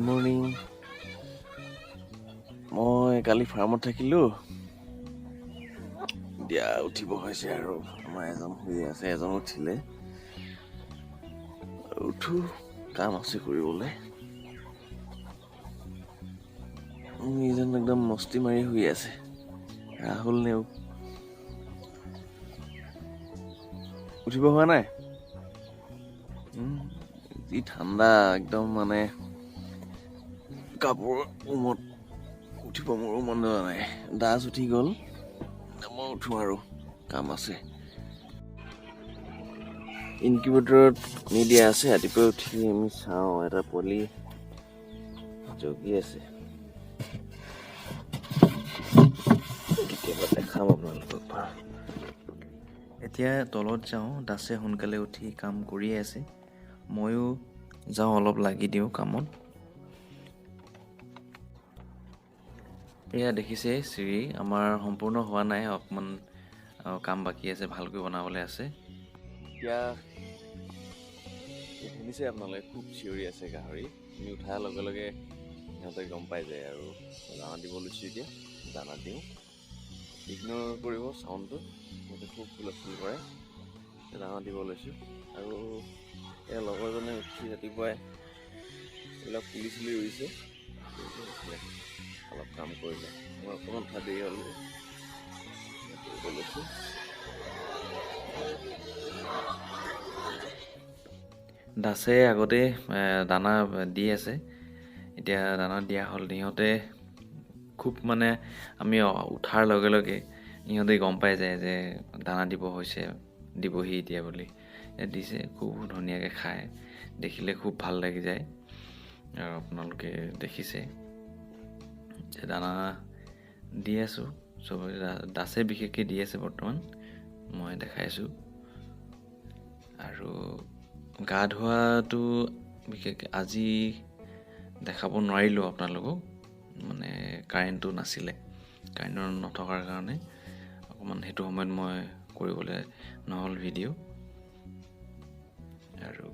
Morning. মই কালি ফাৰ্মত থাকিলোঁ, এতিয়া উঠিব হৈছে আৰু। আমাৰ এজন শুই আছে, এজন উঠিলে। উঠো, কাম আছে কৰিবলৈ। এইজন একদম মস্তি মাৰি শুই আছে, ৰাহুল নেওগ। উঠিব হোৱা নাই? যি ঠাণ্ডা একদম, মানে কাপোৰ উমত উঠিব মোৰো মন যোৱা নাই। দাস উঠি গ'ল, মই উঠো আৰু, কাম আছে। ইনকিউবেটৰত কণী দিয়া আছে, ৰাতিপুৱা উঠি আমি চাওঁ এটা পোৱালি জগি আছে। কেতিয়াবা দেখাম আপোনালোকক বাৰু। এতিয়া তলত যাওঁ, দাসে সোনকালে উঠি কাম কৰিয়ে আছে, ময়ো যাওঁ অলপ লাগি দিওঁ কামত। এয়া দেখিছে চিৰি আমাৰ সম্পূৰ্ণ হোৱা নাই, অকণমান কাম বাকী আছে, ভালকৈ বনাবলৈ আছে। এতিয়া শুনিছে আপোনালোকে, খুব চিঞৰি আছে গাহৰি। আমি উঠাৰ লগে লগে সিহঁতে গম পাই যায় আৰু। দানা দিব লৈছোঁ, এতিয়া দানা দিওঁ। ইগন'ৰ কৰিব চাউণ্ডটো, সিহঁতে খুব হুলস্থুল কৰে। দানা দিব লৈছোঁ। আৰু এই লগৰজনে উঠি ৰাতিপুৱাই এইবিলাক পুলি চুলি ৰুইছে, অলপ কাম কৰিলে। মই অকণমান উঠা দেৰি হ'ল, কৰিব লৈছোঁ। দাসে আগতে দানা দি আছে, এতিয়া দানা দিয়া হ'ল। সিহঁতে খুব মানে আমি উঠাৰ লগে লগে ইহঁতে গম পাই যায় যে দানা দিব হৈছে, দিবহি এতিয়া বুলি। দিছে, খুব ধুনীয়াকৈ খায়, দেখিলে খুব ভাল লাগি যায়। আৰু আপোনালোকে দেখিছে যে দানা দি আছোঁ চবে, দাসে বিশেষকৈ দি আছে বৰ্তমান, মই দেখাইছোঁ। আৰু গা ধোৱাটো বিশেষকৈ আজি দেখাব নোৱাৰিলোঁ আপোনালোকক, মানে কাৰেণ্টটো নাছিলে, কাৰেণ্ট নথকাৰ কাৰণে অকণমান সেইটো সময়ত মই কৰিবলৈ নহ'ল ভিডিঅ'। আৰু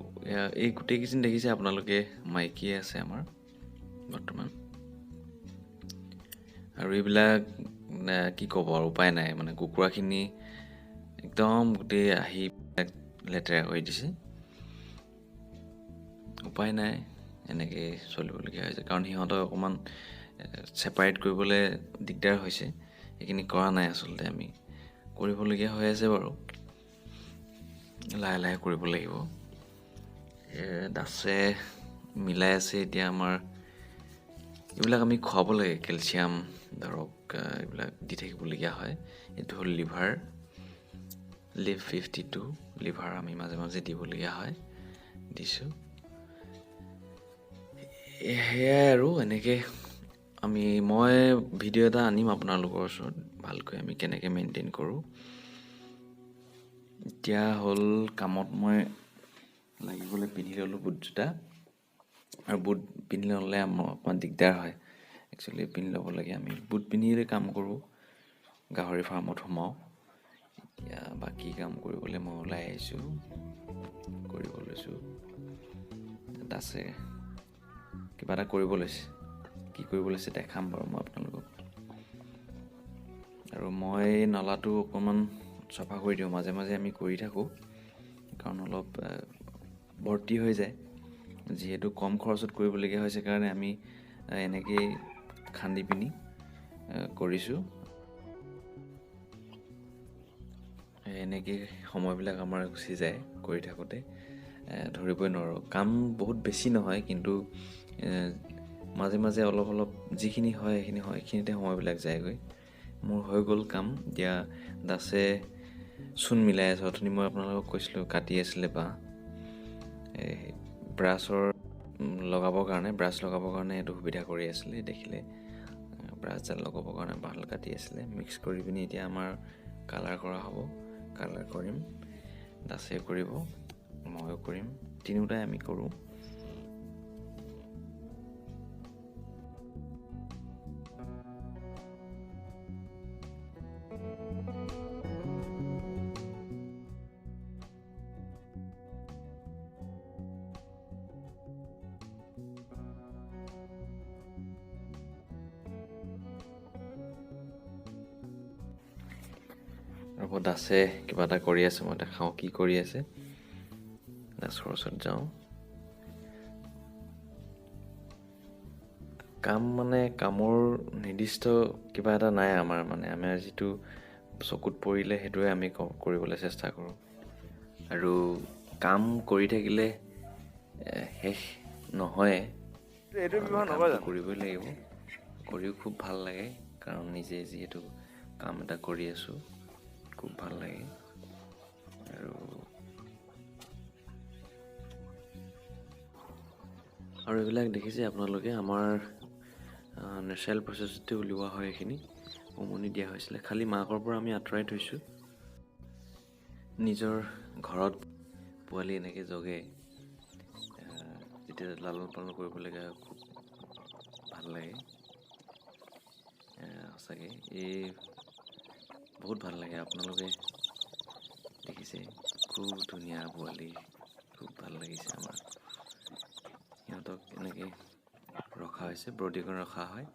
এই গোটেইকেইজনী দেখিছে আপোনালোকে, মাইকীয়ে আছে আমাৰ বৰ্তমান। আৰু এইবিলাক কি ক'ব আৰু, উপায় নাই, মানে কুকুৰাখিনি একদম গোটেই আহি লেতেৰা কৰি দিছে, উপায় নাই, এনেকৈ চলিবলগীয়া হৈছে। কাৰণ সিহঁতক অকণমান ছেপাৰেট কৰিবলৈ দিগদাৰ হৈছে, সেইখিনি কৰা নাই আচলতে, আমি কৰিবলগীয়া হৈ আছে বাৰু, লাহে লাহে কৰিব লাগিব। দাসে মিলাই আছে এতিয়া আমাৰ। এইবিলাক আমি খুৱাব লাগে, কেলছিয়াম ধৰক এইবিলাক দি থাকিবলগীয়া হয়। এইটো হ'ল লিভাৰ, লিভ 52 লিভাৰ আমি মাজে মাজে দিবলগীয়া হয়, দিছোঁ। সেয়াই আৰু এনেকৈ আমি, মই ভিডিঅ' এটা আনিম আপোনালোকৰ ওচৰত, ভালকৈ আমি কেনেকৈ মেইনটেইন কৰোঁ। এতিয়া হ'ল কামত মই লাগিবলৈ পিন্ধি ল'লোঁ বুট জোতা। আৰু বুট পিন্ধি ল'লে আমাৰ অকণমান দিগদাৰ হয়, একচুৱেলি পিন্ধি ল'ব লাগে। আমি বুট পিন্ধিয়ে কাম কৰোঁ, গাহৰি ফাৰ্মত সোমাওঁ। এতিয়া বাকী কাম কৰিবলৈ মই ওলাই আহিছোঁ, কৰিব লৈছোঁ। দাসে কিবা এটা কৰিব লৈছে, কি কৰিব লৈছে দেখাম বাৰু মই আপোনালোকক। আৰু মই নলাটো অকণমান চফা কৰি দিওঁ, মাজে মাজে আমি কৰি থাকোঁ, কাৰণ অলপ ভৰ্তি হৈ যায়। যিহেতু কম খৰচত কৰিবলগীয়া হৈছে কাৰণে আমি এনেকেই খান্দি পিনি কৰিছোঁ। এনেকেই সময়বিলাক আমাৰ গুচি যায় কৰি থাকোঁতে, ধৰিবই নোৱাৰোঁ। কাম বহুত বেছি নহয়, কিন্তু মাজে মাজে অলপ অলপ যিখিনি হয় সেইখিনি হয়, সেইখিনিতে সময়বিলাক যায়গৈ। মোৰ হৈ গ'ল কাম। এতিয়া দাসে চূণ মিলাই আছে, অথনি মই আপোনালোকক কৈছিলোঁ কাটি আছিলে বাঁহ, এই ব্ৰাছৰ লগাবৰ কাৰণে, ব্ৰাছ লগাবৰ কাৰণে এইটো সুবিধা কৰি আছিলে, দেখিলে ব্ৰাছডাল লগাবৰ কাৰণে বাঁহডাল কাটি আছিলে। মিক্স কৰি পিনি এতিয়া আমাৰ কালাৰ কৰা হ'ব, কালাৰ কৰিম, দাসে কৰিব, ময়ো কৰিম, তিনিওটাই আমি কৰোঁ। ৰ'ব, দাসে কিবা এটা কৰি আছে, মই দেখাওঁ কি কৰি আছে। দাসৰ ওচৰত যাওঁ। কাম মানে কামৰ নিৰ্দিষ্ট কিবা এটা নাই আমাৰ, মানে আমাৰ যিটো চকুত পৰিলে সেইটোৱে আমি কৰিবলৈ চেষ্টা কৰোঁ। আৰু কাম কৰি থাকিলে শেষ নহয়, কামটো কৰিবই লাগিব। কৰিও খুব ভাল লাগে, কাৰণ নিজে যিহেতু কাম এটা কৰি আছোঁ, খুব ভাল লাগে। আৰু আৰু এইবিলাক দেখিছে আপোনালোকে, আমাৰ নেচাৰেল প্ৰচেছতে উলিওৱা হয়। এইখিনি উমনি দিয়া হৈছিলে, খালী মাকৰ পৰা আমি আঁতৰাই থৈছোঁ। নিজৰ ঘৰত পোৱালি এনেকৈ জগে, যেতিয়া লালন পালন কৰিবলগীয়া হয়, খুব ভাল লাগে সঁচাকৈ। এই বহুত ভাল লাগে। আপোনালোকে দেখিছে খুব ধুনীয়া পোৱালি, খুব ভাল লাগিছে আমাৰ। সিহঁতক এনেকৈ ৰখা হৈছে, ব্ৰডিঙত ৰখা হয়।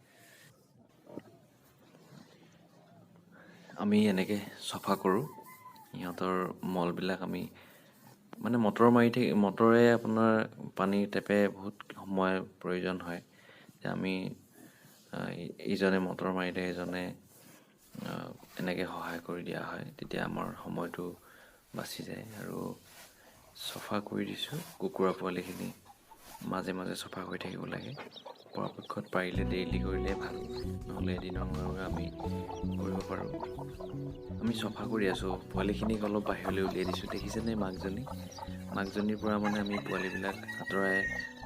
আমি এনেকৈ চফা কৰোঁ সিহঁতৰ মলবিলাক। আমি মানে মটৰ মাৰি থাকি, মটৰে আপোনাৰ পানী টেপে বহুত সময় প্ৰয়োজন হয়। যে আমি ইজনে মটৰ মাৰিলে এজনে এনেকৈ সহায় কৰি দিয়া হয়, তেতিয়া আমাৰ সময়টো বাচি যায়। আৰু চফা কৰি দিছোঁ কুকুৰা পোৱালিখিনি, মাজে মাজে চফা কৰি থাকিব লাগে। পৰাপক্ষত পাৰিলে ডেইলি কৰিলে ভাল, নহ'লে এদিনৰ মূৰে মূৰে আমি কৰিব পাৰোঁ। আমি চফা কৰি আছোঁ পোৱালিখিনিক, অলপ বাহিৰলৈ উলিয়াই দিছোঁ। দেখিছেনে মাকজনী? মাকজনীৰ পৰা মানে আমি পোৱালিবিলাক আঁতৰাই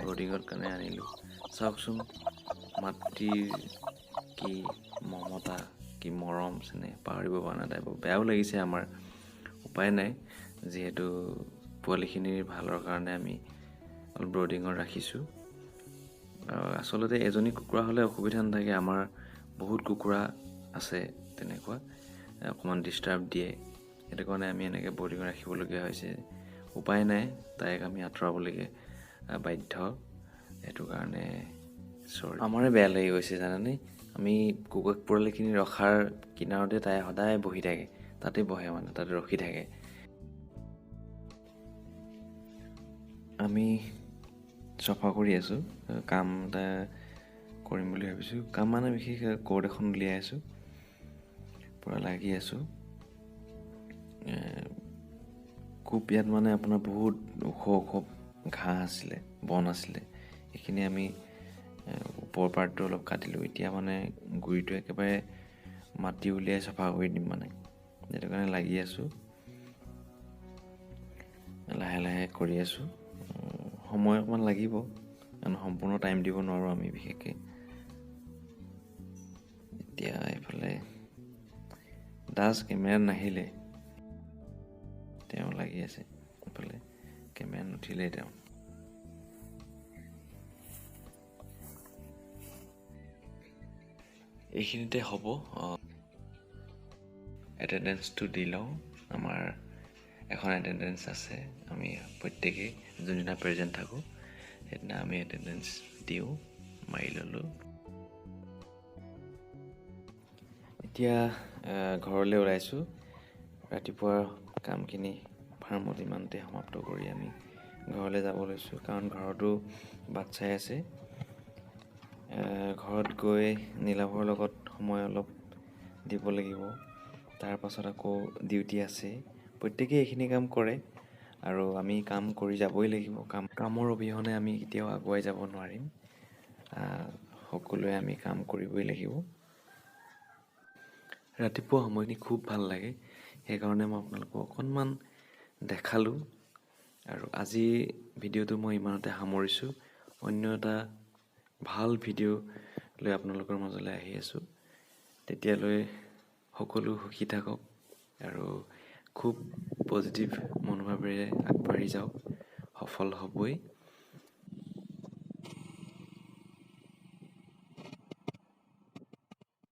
বৰ্ডিঙত কাৰণে আনিলোঁ। চাওকচোন মাতৃৰ কি মমতা, কি মৰম চেনেহ, পাহৰিব পৰা নাই। তাই বেয়াও লাগিছে আমাৰ, উপায় নাই, যিহেতু পোৱালিখিনিৰ ভালৰ কাৰণে আমি অলপ বৰ্ডিঙত ৰাখিছোঁ। আচলতে এজনী কুকুৰা হ'লে অসুবিধা নাথাকে, আমাৰ বহুত কুকুৰা আছে তেনেকুৱা, অকণমান ডিষ্টাৰ্ব দিয়ে, সেইটো কাৰণে আমি এনেকৈ বৰ্ডিঙত ৰাখিবলগীয়া হৈছে। উপায় নাই, তাইক আমি আঁতৰাবলৈকে বাধ্য, সেইটো কাৰণে চৰি। আমাৰে বেয়া লাগি গৈছে জানানে, আমি কুকুৰা পোৱালিখিনি ৰখাৰ কিনাৰতে তাই সদায় বহি থাকে, তাতে বহে মানে, তাতে ৰখি থাকে। আমি চফা কৰি আছোঁ, কাম এটা কৰিম বুলি ভাবিছোঁ। কাম মানে বিশেষ কোৰ্ট এখন উলিয়াই আছোঁ, পূৰা লাগি আছোঁ। খুব ইয়াত মানে আপোনাৰ বহুত ওখ ওখ ঘাঁহ আছিলে, বন আছিলে, সেইখিনি আমি ওপৰ পাৰ্টটো অলপ কাটিলোঁ। এতিয়া মানে গুৰিটো একেবাৰে মাটি উলিয়াই চফা কৰি দিম মানে, সেইটো কাৰণে লাগি আছোঁ, লাহে লাহে কৰি আছোঁ। সময় অকণমান লাগিব, কাৰণ সম্পূৰ্ণ টাইম দিব নোৱাৰোঁ আমি বিশেষকৈ। এতিয়া এইফালে দাস কেমেৰাত নাহিলে, তেওঁ লাগি আছে এইফালে, কেমেৰাত নুঠিলেই তেওঁ। এইখিনিতে হ'ব, এটেণ্ডেঞ্চটো দি লওঁ। আমাৰ এখন এটেণ্ডেঞ্চ আছে, আমি প্ৰত্যেকেই যোনদিনা প্ৰেজেণ্ট থাকোঁ সেইদিনা আমি এটেণ্ডেঞ্চ দিওঁ, মাৰি ল'লোঁ। এতিয়া ঘৰলৈ ওলাইছোঁ। ৰাতিপুৱাৰ কামখিনি ফাৰ্মত ইমানতে সমাপ্ত কৰি আমি ঘৰলৈ যাব লৈছোঁ, কাৰণ ঘৰতো বাট চাই আছে। ঘৰত গৈ নীলাভৰ লগত সময় অলপ দিব লাগিব, তাৰ পাছত আকৌ ডিউটি আছে। প্ৰত্যেকেই এইখিনি কাম কৰে আৰু আমি কাম কৰি যাবই লাগিব। কামৰ অবিহনে আমি কেতিয়াও আগুৱাই যাব নোৱাৰিম। সকলোৱে আমি কাম কৰিবই লাগিব। ৰাতিপুৱা সময়খিনি খুব ভাল লাগে, সেইকাৰণে মই আপোনালোকক অকণমান দেখালোঁ। আৰু আজি ভিডিঅ'টো মই ইমানতে সামৰিছোঁ। অন্য এটা ভাল ভিডিঅ' লৈ আপোনালোকৰ মাজলৈ আহি আছোঁ। তেতিয়ালৈ সকলো সুখী থাকক আৰু খুব পজিটিভ মনোভাৱেৰে আগবাঢ়ি যাওক, সফল হ'বই।